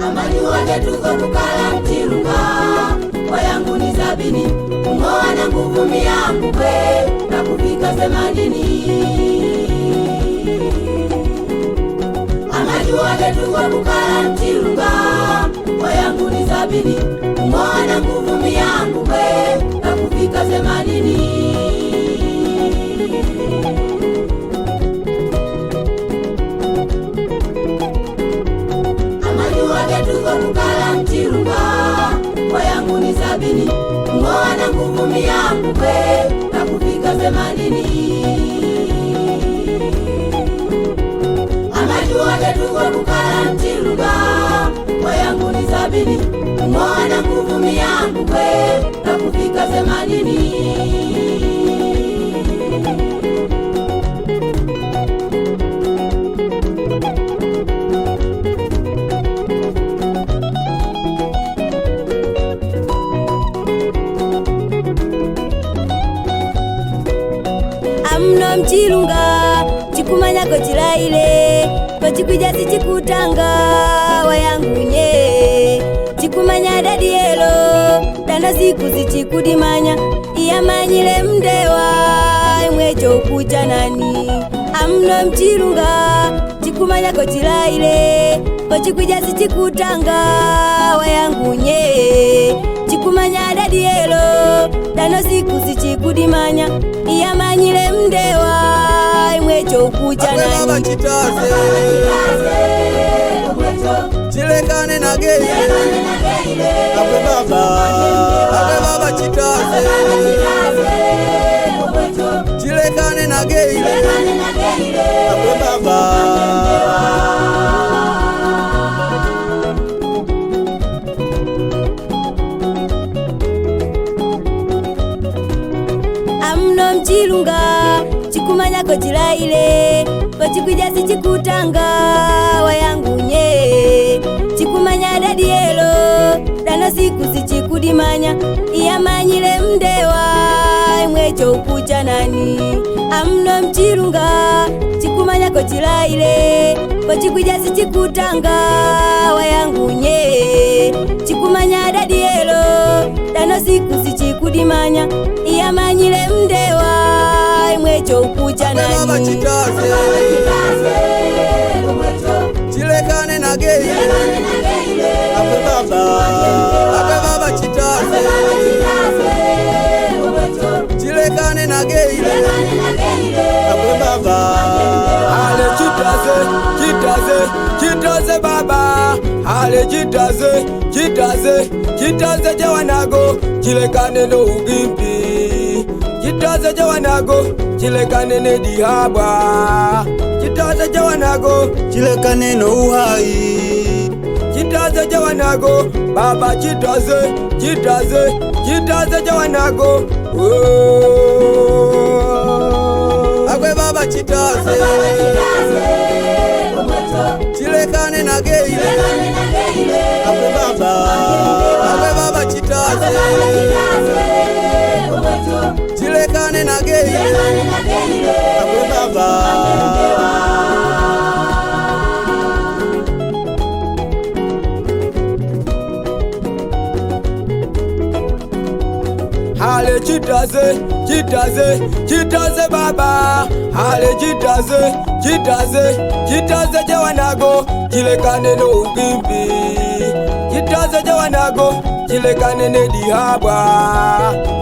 Amanyuwa tukala mchilunga kwa yangu ni 70 ungoa na nguvu miyangu kwe na kufika 80. Amanyuwa tukala mchilunga kwa yangu ni 70 ungoa na nguvu miyangu kwe na kufika 80. Tukala mchilunga kwa yangu ni 70 ungoa na nguvu miyangu kwe na kufika 80. Amanyuwa tukala mchilunga kwa yangu ni 70 ungoa na nguvu miyangu kwe na kufika 80. Amno mchilunga chikumanyako chilaile kochikwija sichikutanga wayangunye chikumanya dadielo dano siku sichikudimanya iyamanyile mndewa imwecho kucha nani. Amno mchilunga chikumanyako chilaile kochikwija sichikutanga wayangunye chikumanya dadielo dano siku sichikudimanya iyamanyile mndewa imwecho kucha nani. Chitaze chilekane na geile akwe baba chitaze chilekane na geile akwe baba. Amno mchilunga chikumanyako chilaile kochikwija sichikutanga wayangunye chikumanya dadielo dano siku sichikudimanya iyamanyile mndewa imwecho kucha nani. Amno mchilunga chikumanyako chilaile kochikwija sichikutanga wayangunye chikumanya dadielo dano siku sichikudimanya iyamanyile mndewa imwecho kucha nani. Chitaze chilekane na geile akwe baba chitaze chilekane na geile akwe baba. Ale chitaze chitaze chitaze baba ale chitaze chitaze chitaze jawanago chilekane no ugimbi chitaze jawanago chilekane ne dihabwa chitaze jawanago chilekane no uhai chitaze jawanago baba chitaze chitaze chitaze jawanago. Akwe baba chitaze chilekane na geile akwe baba chitaze chilekane na geile akwe baba. Ale chitaze chitaze chitaze baba ale chitaze chitaze chitaze jawanago chilekane no ugimbi chitaze jawanago chilekane ne dihabwa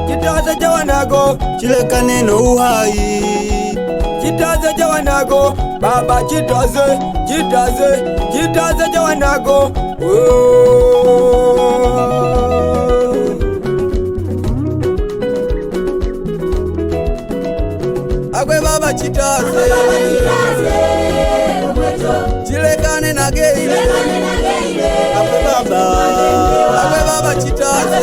chitaze jawanago chilekane no uhai chitaze jawanago baba chitaze chitaze chitaze jawanago. Akwe baba chitaze chilekane na geile akwe baba chitaze